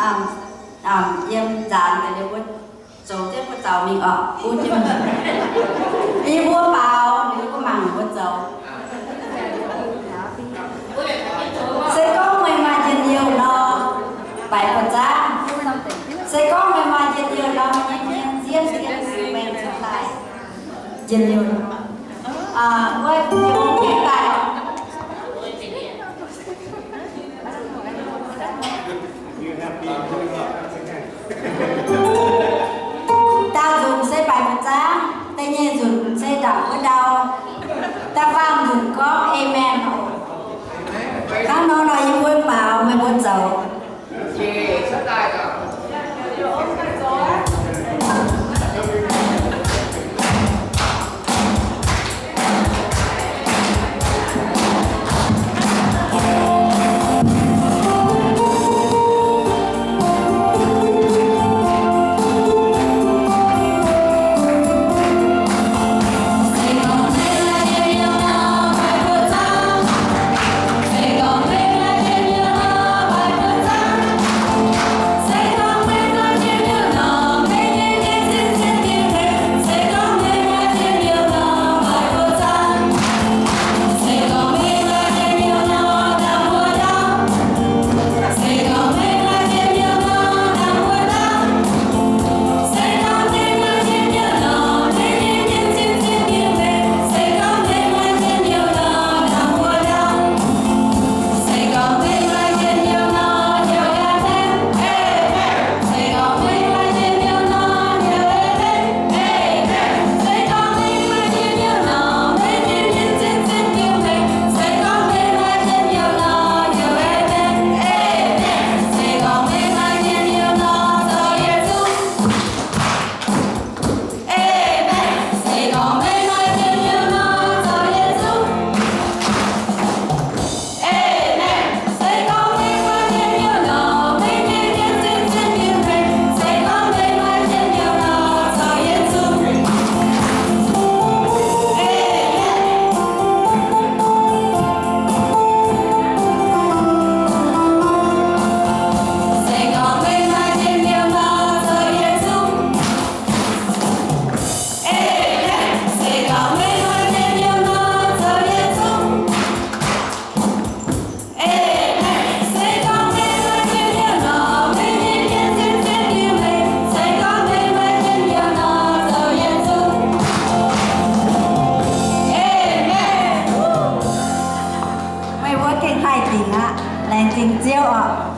Yiem zanc daaih liuz mbuo zoux jienv mbuo zaux mingh orqc, gunv jienv. Yie mbuo baaux liuz mbuo mangc mbuo zoux. Se gorngv meih maaih njien-youh nor, baix buoz-zaangv. Se gorngv meih maaih njien-youh nor, meih nyei mienh zien zien mengh cuotv daaih. Njien-youh nor, wuov nyungc jienv daaih. Daauh nzunc se baix buoz-zaangv, da'nyeic nzunc se ndongc wuov ndau, da'faam nzunc gorngv Amen. Hnangv nor nor yie mbuo baaux meih mbuo zoux. Meih mbuo gengh haih dingc aqv. Laengz zingh Ziouv oc.